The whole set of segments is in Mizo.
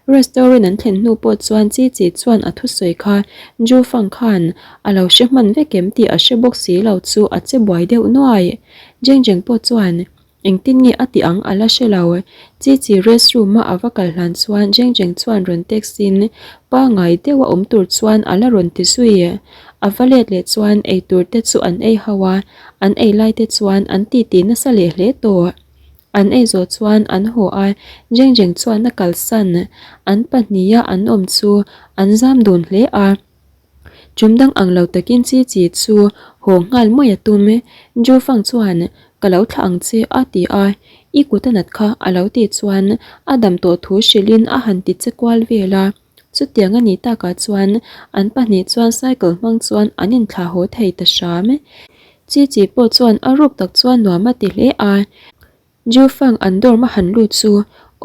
Restaurant an thlen hnu pawh chuan Chi Chi chuan a thusawi kha Ju Fang khan a lo hre hman vek em tih a hre bawk si lo chu a che buai deuh nuai. Jeng Jeng pawh chuan Engtin nge a tih ang a la hre lo. Chi Chi restroom a a va kal hlan chuan Jeng Jeng chuan rawn text in pangai deuh a awm tur chuan a la rawn ti zui. A va let leh chuan eitur te chu an ei ho a, an ei lai te chuan an titi nasa leh hle tawh. An ei zawh chuan an haw a, Jeng Jeng chuan a kalsan. An pahniha an awm chu an zam dun hle a. Tum dang ang lo takin Chi Chi chu haw nghal mai a tum. Ju Fang chuan, Ka lo thlah ang che a ti a, I kut a nat kha a lo tih chuan a dam tawh thu hrilhin a han ti che kual vel a. Chutiang a nih takah chuan an pahnih chuan cycle hmang chuan an inthlah haw thei ta hram. Chi Chi pawh chuan a ruk tak chuan nuam a ti hle a. Jufang an dorm a han lut chu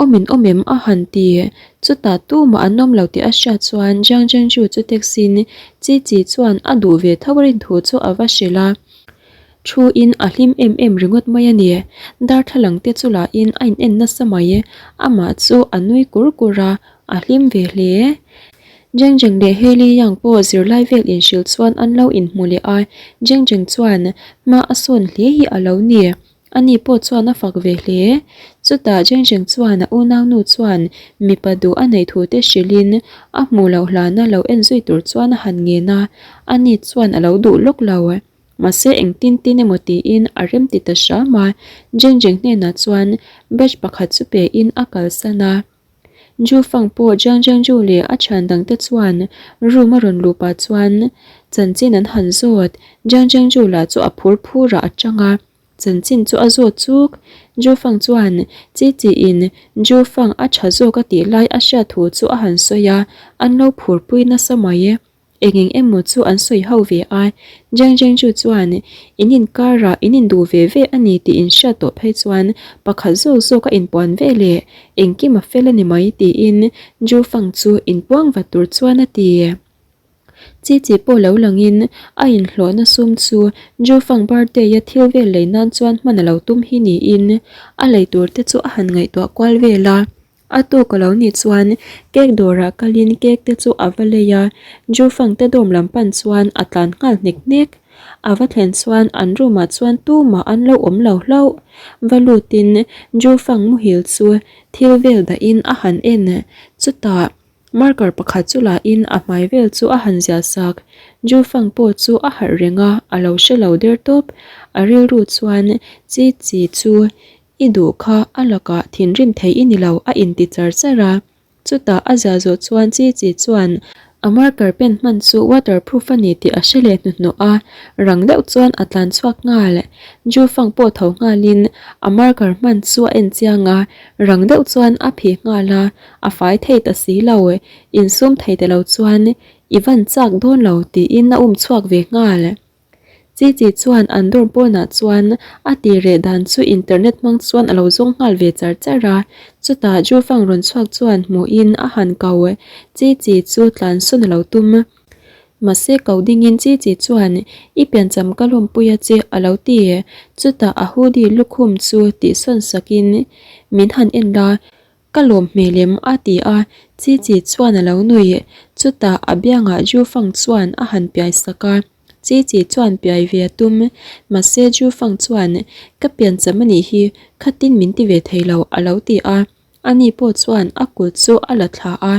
awm in awm em a han ti. Chutah tumah an awm lo tih a hriat chuan Jiang Zhengzhu chu text in Chi Chi chuan a duh ve tho a rin thu chu a va hrilh a. Thu in a hlim em em ringawt mai a ni. Darthlalang te chu lah in a in en nasa mai. Amah chu a nui kur kur a, a hlim ve hle. Jeng Jeng leh Hailey Yang pawh zirlai vel inhrilh chuan an lo inhmu leh a, Jeng Jeng chuan hma a sawn hle hi a lo ni. Ani pawh chuan a fak ve hle. Chutah Jeng Jeng chuan a unaunu chuan mipa duh a neih thu te hrilhin a hmuh loh hlana lo en zui tur chuan a han ngen a, ani chuan a lo duh lawk lo. Mahse engtin tin emaw tiin a rem ti ta hram a, Jeng Jeng hnenah chuan batch pakhat chu pein a kalsan a. Ju Fang pawh Jiang Jiang Ju leh a thian dangte chuan room a rawn luh pah chuan chanchin an han zawt. Jiang Jiang Ju lah chu a phur phur ah a tang a, chanchin chu a zawt chuk. Ju Fang chuan chi chi in Ju Fang a tha zawk a tih lai a hriat thu chu a han sawi a, an lo phur pui nasa mai. Eng eng emaw chu an sawi ho ve a, Jiang Zhengzhu chuan in inkarah in induh ve ve a ni tih in hriat tawh phei chuan pakhat zawk zawk a inpuan ve leh engkim a fel a ni mai tiin Zhu Fang chu inpuang vat tur chuan a ti. Chi chi pawh lo langin a inhlawhna sum chu Zhu Fang birthday-a thil vel lei nan chuan hman a lo tum hi niin a lei tur te chu a han ngaihtuah kual vel a. A tuk a lo nih chuan cake dawrah kalin cake te chu a va lei a, Jufang te dawm lam pan chuan a tlan nghal hnek hnek. A va thlen chuan an room ah chuan tumah an lo awm lo hlauh. Va lutin Jufang muhil chu thil vel dahin a han en. Chutah marker pakhat chu lahin a hmai vel chu a han ziah sak. Jufang pawh chu a harh reng a, a lo hre lo der tawp. A rilru chuan Chi Chi chu I duh kha a lakah thinrim thei i ni lo a inti char char a. Chutah a zia zawh chuan Chi Chi chuan a marker pen hman chu waterproof a ni tih a hre leh hnuhnawh a, rang deuh chuan a tlan chhuak nghal. Ju Fang pawh tho nghalin a marker hman chu a en chiang a, rang deuh chuan a phih nghal a, a fai thei ta si lo. Insum thei ta lo chuan i van chak dawn lo tiin a um chhuak ve nghal. Chi Chi chuan an dorm pawnah chuan a ti reh dan chu internet hmang chuan a lo zawng nghal ve char char a. Chutah Ju Fang rawn chhuak chuan hmuhin a han ko. Chi Chi chu tlan sawn a lo tum. Mahse ko dingin Chi Chi chuan i piancham ka lawmpui a che a lo ti. Chutah a hoodie lukhum chu tihsawn sakin min han en la. Ka lawm hmel em? a ti a, Chi Chi chuan a lo nui. Chutah a biangah Ju Fang chuan a han piai sak a, Chi Chi chuan piai ve a tum. Mahse Ju Fang chuan, Ka piancham a nih hi, khatin min ti ve thei lo, a lo ti a. Ani pawh chuan a kut chu a la thla a,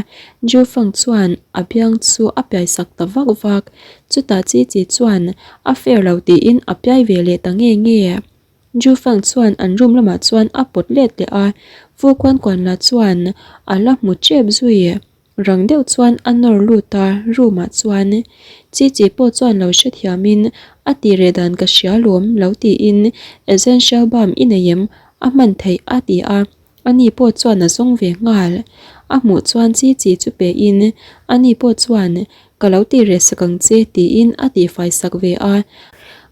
Ju Fang chuan a biang chu a piai sak ta vak vak. Chutah Chi Chi chuan a fair lo tiin a piai ve leh ta nge nge. Ju Fang chuan an room lamah chuan a pawt let leh a, Fu Kuan Kuan lah chuan a la hmu tep zui. Rang deuh chuan a nawr lut a, room ah chuan Chi Chi pawh chuan lo hrethiamin a ti reh dan ka hria lawm lo tiin essential balm i nei em a hman theih a ti a, ani pawh chuan a zawng ve nghal. A hmuh chuan Chi Chi chu pe in ani pawh chuan Ka lo ti reh sak ang che tiin a tihfai sak ve a,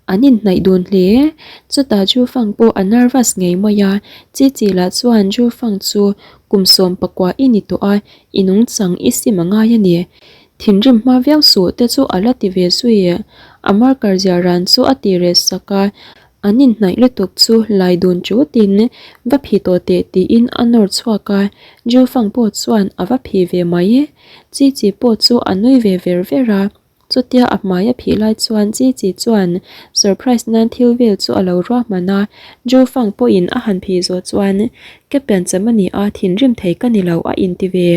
an inhnaih dun hle. Chutah Ju Fang pawh a nervous ngei mai a, Chi Chi lah chuan Ju Fang chu kum 19 i ni tawh a, i nungchang i sim a ngai a ni. Thinrim hma viau suh te chu a la ti ve zui. A marker zia ran chu a ti reh sak a. An inhnaih lutuk chu lai dun chutin va phi tawh teh tiin a nawr chhuak a, Jufang pawh chuan a va phi ve mai. Chi Chi pawh chu a nui ve ver ver a, chutia a hmai a phih lai chuan Chi Chi chuan surprise nan thil vel chu a lo ruahman a, Jufang pawhin a han phih zawh chuan ka piancham a ni a, thinrim thei ka ni lo a inti ve.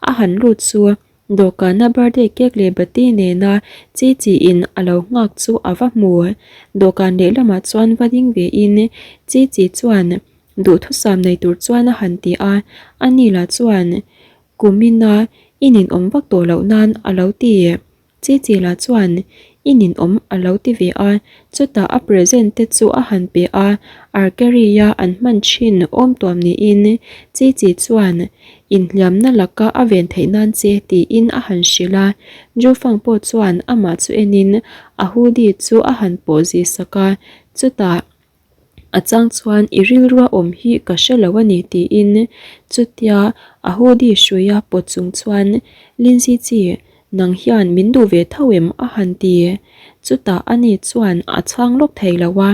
A han lut chu Dawhkana birthday cake leh bati nena chi chi in a lo nghak chu a va hmu. Dawhkan lehlamah chuan va ding ve in chi chi chuan duhthusam nei tur chuan a han ti a, ani lah chuan kumina i ninawm vak tawh loh nan a lo ti. Chi chi lah chuan i ninawm a lo ti ve a, chutah a present te chu a han pe a, arkery-a an hman thin awm tuam niin chi chi chuan Inhliamna laka a ven theih nan che tiin a han hrilh a, Jufang pawh chuan amah chu enin a hoodie chu a han pawh zih sak a, chutah a chang chuan i rilrua awm hi ka hre lo a ni tiin chutia a hoodie hruia pawt chung chuan Lindsay chi nang hian min duh ve tho em a han ti, chutah ani chuan a chhang lawk thei lo a.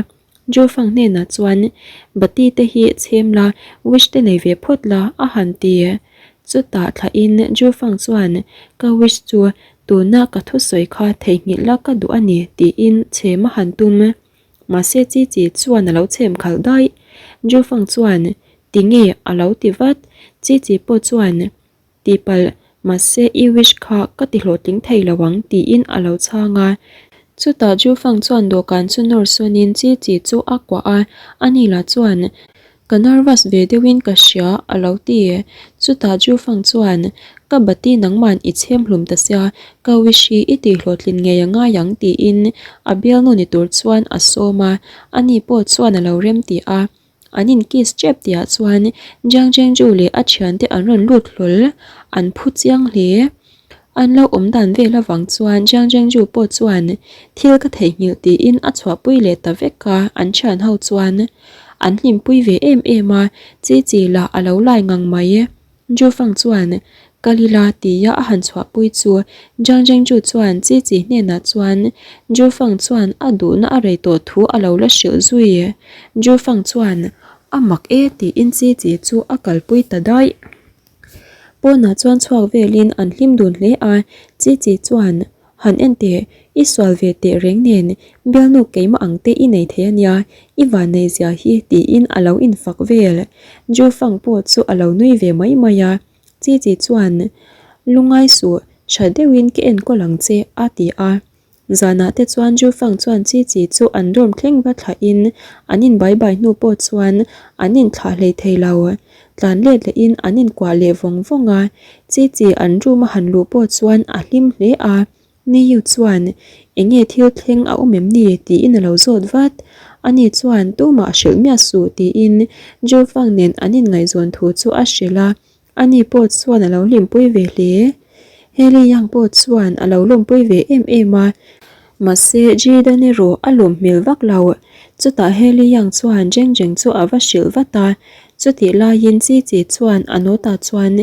Jofang hnenah chuan, Bati te hi chhem la, wish te nei ve phawt la, a han ti. Chutah thlahin Jofang chuan, Ka wish chu tuna ka thusawi kha theihnghilh la ka duh a ni, tiin chhem a han tum. Mahse Chi Chi chuan a lo chhem khalh daih. Jofang chuan, Tinge? a lo ti vat. Chi Chi pawh chuan, Tihpalh, mahse i wish kha ka ti hlawhtling thei lo ang tiin a lo chhang a. Chutah Jufang chuan dawhkan chu nawr sawnin Chi Chi chu a kuah a, ani lah chuan, Ka nervous ve deuhin ka hria a lo ti. Chutah Jufang chuan, Ka bati nangman i chhem hlum ta sia, ka wish hi i tih hlawhtlin ngei a ngai ang tiin a bialnu ni tur chuan a sawm a, ani pawh chuan a lo remti a. An in kiss tep tihah chuan Jiang Zhengzhu leh a thiante an rawn lut hlawl, an phu chiang hle. An lo awm dan vel avang chuan Jiang Zhengzhu pawh chuan thil ka theihnghilh tiin a chhuahpui leh ta vek a, an thian ho chuan an hlimpui ve em em a, chi chi lah a lo lai ngang mai. Jufang chuan, Kal ila tia a han chhuahpui chu Jiang Zhengzhu chuan Chi Chi hnenah chuan Jufang chuan a duhna a rei tawh thu a lo la hrilh zui. Jufang chuan, A mak e tiin Chi Chi chu a kalpui ta daih. Pawnah chuan chhuak velin an hlim dun hle a, Chi Chi chuan, Han en teh, i sual ve teh reng nen, bialnu keimah ang te i nei thei a nia, i van nei zia hi tiin a lo infak vel. Jufang pawh chu a lo nui ve mai mai a, Chi Chi chuan, Lungai suh, tha deuhin ka enkawl ang che, a ti a. Zanah te chuan Jufang chuan Chi Chi chu an dorm thleng va thlahin an in bai bai hnu pawh chuan an inthlah hlei thei lo. Tlan let lehin an inkuah leh vawng vawng a, Chi Chi an room a han luh pawh chuan a hlim hle a, Niyu chuan eng nge thil thleng a awm em ni tiin a lo zawt vat. Ani chuan tumah hrilh miah suh tiin Jufang nen an inngaihzawn thu chu a hrilh a, Ani pawh chuan a lo hlimpui ve hle. Heli Yang pawh chuan a lo lawmpui ve em em a, mahse Jidan erawh a lawm hmel vak lo. Chutah Heli Yang chuan Jeng Jeng chu a va hrilh vat a, chutih laiin Chi Chi chuan a nawtah chuan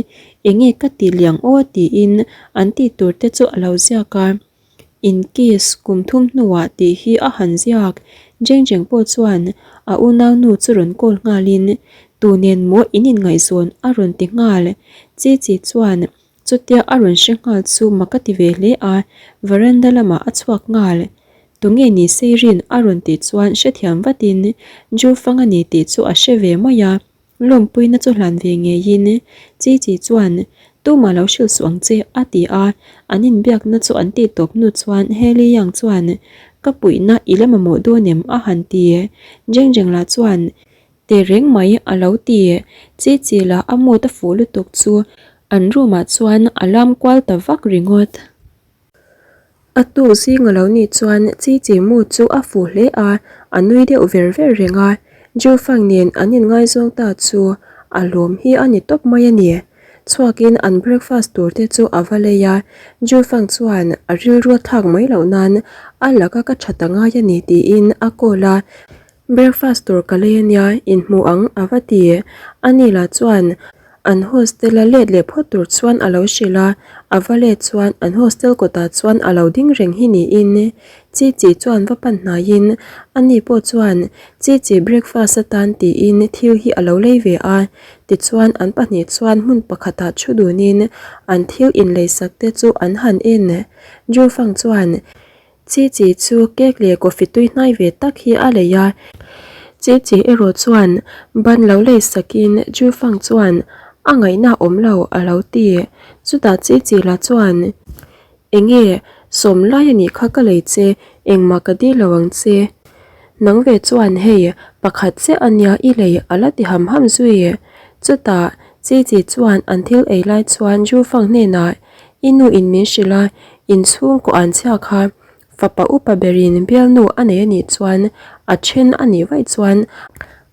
enge ka ti liang aw tiin an tih tur te chu a lo ziak a. In kiss kum thum hnuah tih hi a han ziak. Jeng Jeng pawh chuan a unaunu chu rawn call nghalin, Tu nen maw in inngaihzawn a rawn ti nghal. Chi Chi chuan chutia a rawn hre nghal chu mak a ti ve hle a, veranda lamah a chhuak nghal. Tunge ni Seirin a rawn tih chuan hrethiam vatin Ju Fang a ni tih chu a hre ve mai a. Lawmpuina chu hlan ve ngeiin Chi Chi chuan, Tumah lo hrilh suh ang che, a ti a. An inbiakna chu an tih tawp hnu chuan Heli Yang chuan, Ka puihna i la mamawh dawn em? a han ti. Jeng Jeng lah chuan, Teh reng mai, a lo ti. Chi Chi lah a mood a fuh lutuk chu an room ah chuan a lam kual ta vak ringawt. A tu zing a lo nih chuan Chi Chi mu chu a fuh hle a, a nui deuh ver ver reng a. Jufang nen an inngaizawng ta chu a lawm hi a ni tawp mai a ni. Chhuakin an breakfast tur te chu a va lei a, Jufang chuan a rilru a thlak mai loh nan a laka ka tha ta ngai a ni tiin a call a. Breakfast tur ka lei ania, inhmu ang a va ti. Ani lah chuan an hostel a let leh phawt tur chuan a lo hrilh a, a va let chuan an hostel kawtah chuan a lo ding reng hi niin. Chi Chi chuan va pan hnaiin ani pawh chuan Chi Chi breakfast atan tiin thil hi a lo lei ve a. Tichuan an pahnih chuan hmun pakhatah thu dunin an thil inleisak te chu an han en. Jufang chuan Chi Chi chu cake leh coffee tui hnai ve tak hi a lei a. Chi Chi erawh chuan ban lo lei sakin Jufang chuan a ngaihna awm lo a lo ti. Chutah Chi Chi lah chuan Enge, sawm lai a nih kha ka lei che, engmah ka dil lo ang che. Nang ve chuan hei pakhat chiah a nia i lei a la ti ham ham zui. Chutah Chi Chi chuan an thil ei lai chuan Jufang hnenah I nu in min hrilh a, inchhungkaw an chhia kha fapa upa berin bialnu a nei a nih chuan a then a nih vaih chuan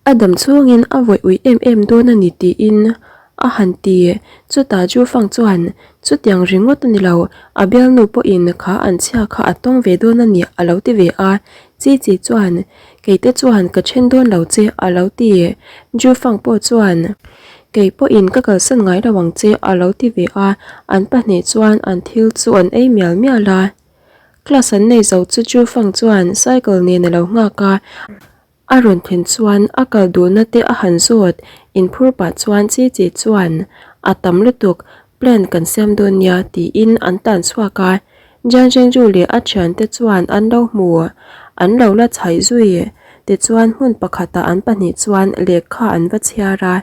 a dam chhungin a vawih ui em em dawn a ni tiin a han ti. Chutah Jufang chuan chutiang ringawt a ni lo, a bialnu pawhin kha an chhia kha a tawng ve dawn a ni a lo ti ve a. Chi Chi chuan Keite chuan ka then dawn lo che a lo ti. Jufang pawh chuan. Kei pawhin ka kalsan ngai lo ang che a lo ti ve a, an pahnih chuan an thil chu an ei mial mial a. Class an nei zo chu Chu Fang chuan cycle nen a lo nghak a, a rawn thlen chuan a kal duhna te a han zawt, inphur pah chuan Chi Chi chuan a tam lutuk plan kan siam dawn nia tiin an tan chhuak a. Jiang Zhengzhu leh a thiante chuan an lo hmu, an lo la chhaih zui. Tichuan hmun pakhatah an pahnih chuan lehkha an va chhiar a.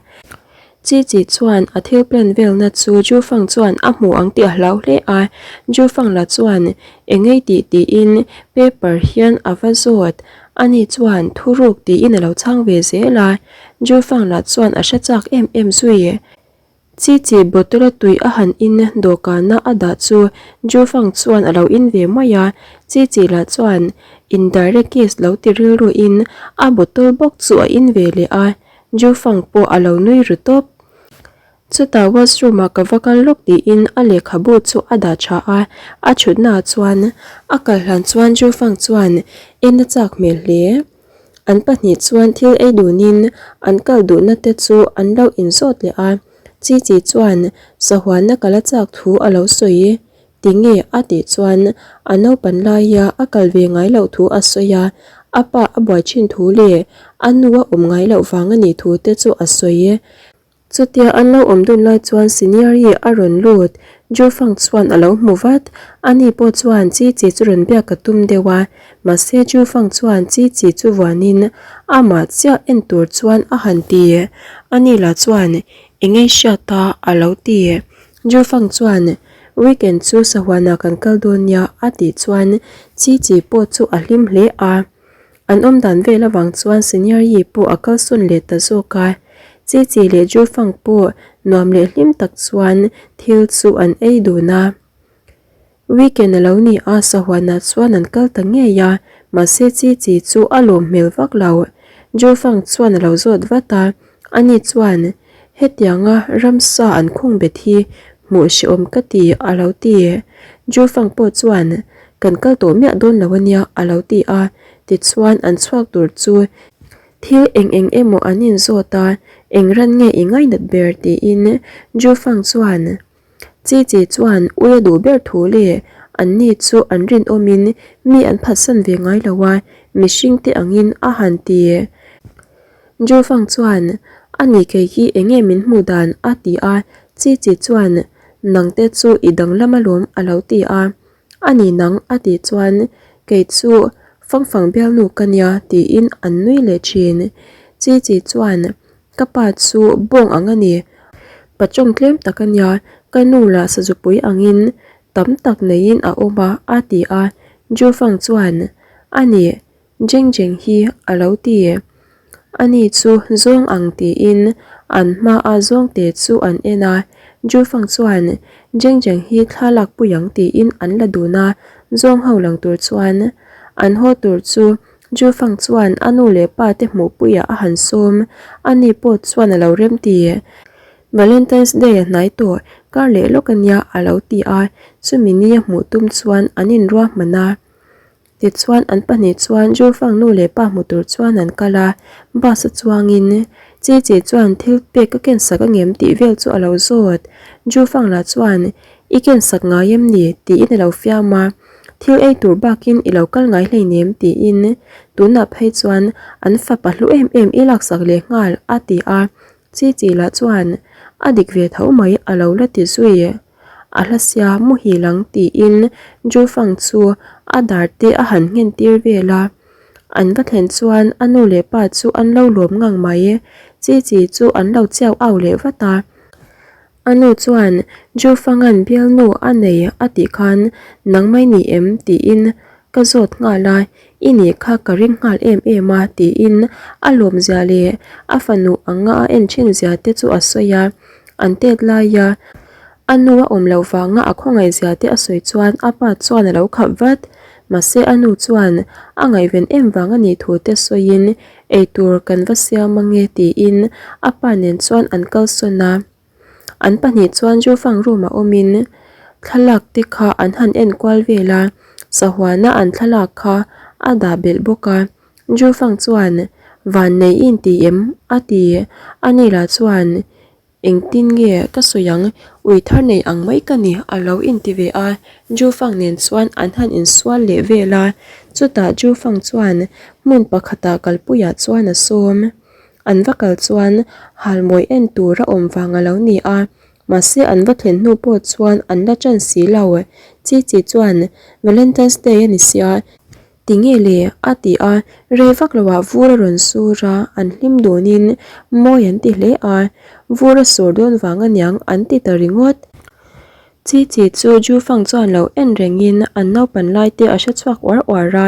Chi Chi chuan a thil plan velna chu Zhu Fang chuan a hmu ang tih a hlau hle a. Zhu Fang la chuan engei tih tiin paper hian a va zawt. Ani chuan thuruk tiin a lo chhang ve zel a. Zhu Fang la chuan a hre chak em em zui. Chi chi bottle a tui a han in dawhkana a dah chu Jufang chuan a lo in ve mai a, Chi chi lah chuan indirect kiss lo ti rilru in a bottle bawk chu a in ve leh a, Jufang pawh a lo nui ru tawp. Chutah washroom ah ka va kal lawk tiin a lehkhabu chu a dah tha a, a thutna ah chuan a kal hlan chuan Jufang chuan en a chak hmel hle. An pahnih chuan thil ei dunin an kal duhna te chu an lo inzawt leh a, Chi Chi chuan sahuanna ka la chak thu a lo sawi. Tinge a tih chuan a naupan laia a kal ve ngai loh thu a sawi a, a pa a buai thin thu leh a nu a awm ngai loh vang a nih thu te chu a sawi. Chutia an lo awm dun lai chuan Senior-i a rawn lut. Jufang chuan a lo hmu vat. Ani pawh chuan Chi Chi chu rawn biak a tum deuh a. Mahse Jufang chuan Chi Chi chu vuanin amah chiah en tur chuan a han ti. Ani lah chuan Eng ei hriat a a lo ti. Jufang chuan Weekend chu sahuanah kan kal dawn nia a tih chuan Chi Chi pawh chu a hlim hle a. An awm dan vel avang chuan Senior Yi pawh a kalsawn leh ta zawk a. Chi Chi leh Ju Fang pawh nuam leh hlim tak chuan thil chu an ei dun a. Weekend a lo ni a, sahuanah chuan an kal ta ngei a, mahse Chi Chi chu a lawm hmel vak lo. Ju Fang chuan a lo zawt vat a, ani chuan hetianga ramsa an khung bet hi hmuh hrehawm ka ti a lo ti. Ju Fang pawh chuan Kan kal tawh miah dawn lo ania a lo ti a, tichuan an chhuak tur chu thil eng eng emaw an inzawt a, eng ran nge i ngainat ber tiin Jufang chuan Chi Chi chuan ui a duh ber thu leh anni chu an rinawmin mi an phatsan ve ngai lo a, mihring te angin a han ti. Jufang chuan Ani kei hi eng nge min hmuh dan a ti a, Chi Chi chuan Nangte chu i danglam alawm a lo ti a. A ni nang a tih chuan kei chu Fangfang bialnu ka nia tiin an nui leh thin. Chi Chi chuan ka pa chu bawng ang a ni, pachawng tlem tak a nia, ka nu lah sazupui angin tam tak neiin a awm a a ti a. Jufang chuan a ni Jeng Jeng hi a lo ti. Ani chu zawng ang tiin an hmaa zawngte chu an en a, Jufang chuan Jeng Jeng hi thla lakpui ang tiin an la dun a, zawng ho lang tur chuan an haw tur chu Jufang chuan a nu leh pa te hmuhpuiah a han sawm, ani pawh chuan a lo rem ti. Valentine's Day a hnai tawh, kar leh lawk a nia a lo ti a, chumi ni a hmuh tum chuan an inruahman a. Tichuan an pahnih chuan Jufang nu leh pa hmu tur chuan an kal a, bus a chuangin Chi Chi chuan thil pek ka ken sak angem tih vel chu a lo zawt. Jufang lah chuan I ken sak ngai em ni? tiin a lo fiam a. Thil ei tur bakin i lo kal ngai hleinem tiin tunah phei chuan an fapa hlu em em i laksak leh nghal a ti a, Chi chi lah chuan a dik ve tho mai a lo la ti zui. A hla sia muhil ang tiin Jufang chu a dar te a han nghen tir vel a. An va thlen chuan a nu leh pa chu an lo lawm ngang mai. Chi chi chu an lo chiau au leh vat a. A nu chuan Jufanga'n bialnu a nei a tih khan nang mai ni em tiin ka zawt nghal a, i nih kha ka ring nghal em em a tiin a lawmzia leh a fanu anga a en thin zia te chu a sawi a, an tet laia a nu a awm loh vanga a khawngaih zia te a sawi chuan a pa chuan a lo khap vat. Mahse a nu chuan a ngaihven em vang a nih thu te sawiin Eitur kan va siam ange tiin a pa nen chuan an kalsawn a. An pahnih chuan Jufang room ah awmin thlalak te kha an han en kual vel a, sahuana an thlalak kha a dah belh bawk a. Jufang chuan, Vannei i inti em? a ti. Ani lah chuan, Engtin nge ka sawi ang, ui thar nei ang mai ka ni a lo inti ve a, Jufang nen chuan an han insual leh vel a, chutah Jufang chuan hmun pakhatah kalpuiah chuan a sawm. An va kal chuan halmawi en tur a awm vang a lo ni a, mahse an va thlen hnu pawh chuan an la ṭan si lo. Chi Chi chuan Valentine's Day a ni sia, Ti nge le? a ti a, rei vak loah vur a rawn sur a, an hlim dunin mawi an ti hle a, vur a sur dawn vang aniang an ti ta ringawt. Chi chi chu Jufang chuan lo en rengin an naupan lai te a hre chhuak uar uar a,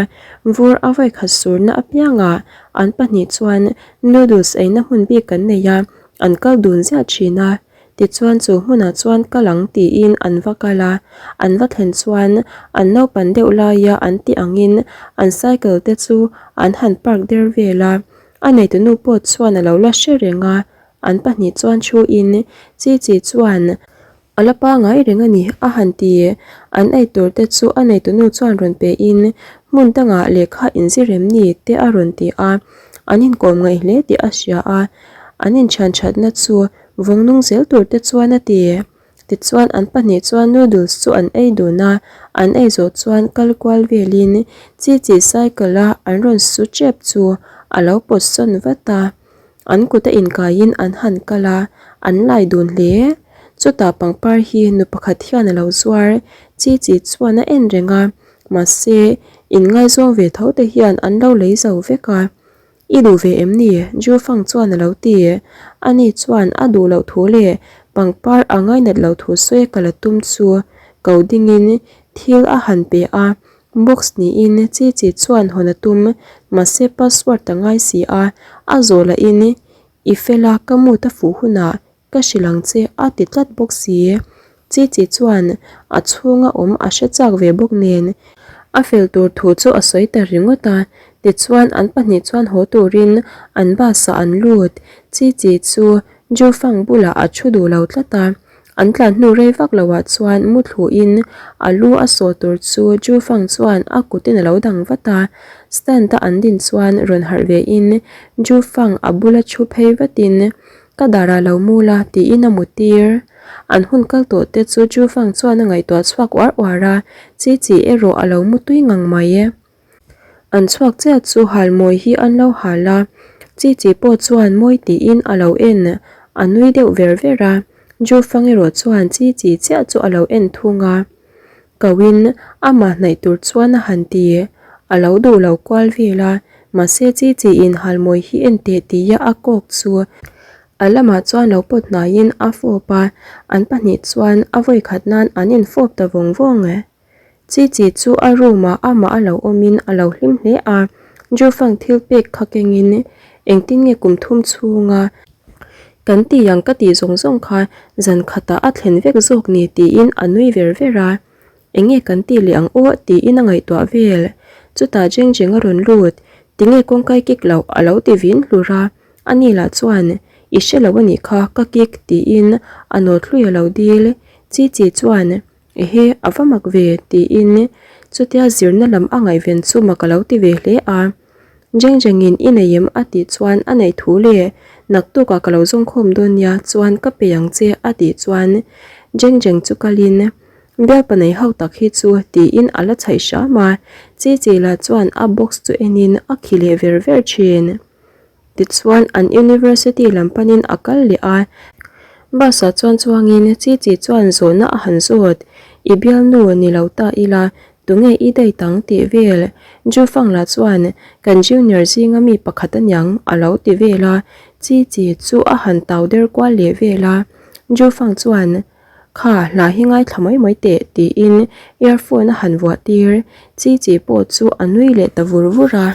vur a vawikhat surna apiangah an pahnih chuan noodles eina hmun bik an nei a, an kal dun ziah thin a. Tichuan chu hmunah chuan kal ang tiin an va kal a, an va thlen chuan an naupan deuh laia an tih angin an cycle te chu an han park der vel a, a neitunu pawh chuan a lo la hre reng a, an pahnih chuan thu in Chi Chi chuan a la pangai reng a ni a han ti, an eitur te chu a neitunu chuan rawn pe in hmun dangah lehkha inzir em ni te a rawn ti a, an inkawm ngaih hle tih a hria a, an inthian thatna chu Vawng nung zel tur te chuan a ti. Tichuan an pahnih chuan noodles chu an ei dun a, an ei zawh chuan kal kual velin chi chi cycle a an rawn su tep chu a lo pawt sawn vat a. An kut a inkaiin an han kal a, an lai dun hle. Chutah pangpar hi nu pakhat hian a lo zuar, chi chi chuan a en reng a, mahse inngaizawng ve tho te hian an lo lei zo vek a. I duh ve em ni? Jufang chuan a lo ti. Ani chuan a duh loh thu leh pangpar a ngainat loh thu sawi a kal a tum chu ko dingin thil a han pe a, box niin chi chi chuan hawn a tum, mahse password a ngai si a, a zawh lahin i fel a ka mood a fuh hunah Ka hrilh ang che a ti tlat bawk si. Chi chi chuan a chhunga awm a hre chak ve bawk nen a fel tur thu chu a sawi ta ringawt a. Tichuan an pahnih chuan haw turin an bus ah an lut. Chi chi chu Jufang bulah a thu duh lo tlat a. An tlan hnu rei vak lo ah chuan mu thluhin a lu a sawh tur chu Jufang chuan a kutin a lo dang vat a. Stand a an din chuan rawn harh ve in Jufang a bula thu phei vatin Ka darah lo mu la tiin a mu tir. An hun kal tawh te chu Jufang chuan a ngaihtuah chhuak uar uar a, Chi Chi erawh a lo mu tui ngang mai e. An chhuak chiah chu hal mawi hi an lo hal a, Chi Chi pawh chuan mawi tiin a lo en, a nui deuh ver ver a, Jufang erawh chuan Chi Chi chiah chu a lo en thung a. Koin amah hnaih tur chuan a han ti. A lo duh lo kual vel a, mahse chi chi in halmawi hi en teh tia a kawk chu a lamah chuan lo pawt hnaiin a fawp a, an pahnih chuan a vawi khat nan an infawp ta vawng vawng. Chi chi chu a room ah amah a lo awmin a lo hlim hle a, Jufang thil pek kha kengin engtin nge kum thum chhunga Kan ti ang ka tih zawng zawng kha zan khatah a thlen vek zawk ni tiin a nui ver ver a. Enge kan ti leh ang aw tiin a ngaihtuah vel. Chutah Jeng Jeng a rawn lut, tinge kawngkai kik loh a lo ti vin hlur a. Ani lah chuan, I hre lo a nih kha ka kik tiin a nawt hlui a lo dil. Chi Chi chuan, Ehe, a va mak ve, tiin chutia zirna lam a ngaihven chu mak a lo ti ve hle a. Jeng Jengin i nei em a tih chuan a neih thu le, naktukah ka lo zawng khawm dawn nia chuan ka pe ang che a tih chuan Jeng Jeng chu kalin. Bialpa nei ho tak hi chu tiin a la chhaih hram a, Chi Chi lah chuan a box chu enin a khi leh ver ver thin. Tichuan an university lam panin a kal leh a, bus ah chuan chuangin Chi Chi chuan zawhna a han zawt, I bialnu ni lo ta ila, tunge i date ang tih vel. Jufang lah chuan kan junior zinga mi pakhat aniang a lo ti vel a, Chi Chi chu a han tau der kual leh vel a, Jufang chuan Kha, hla hi ngaithla mai mai teh, tiin earphone a han vuah tir. Chi Chi pawh chu a nui leh ta vur vur a.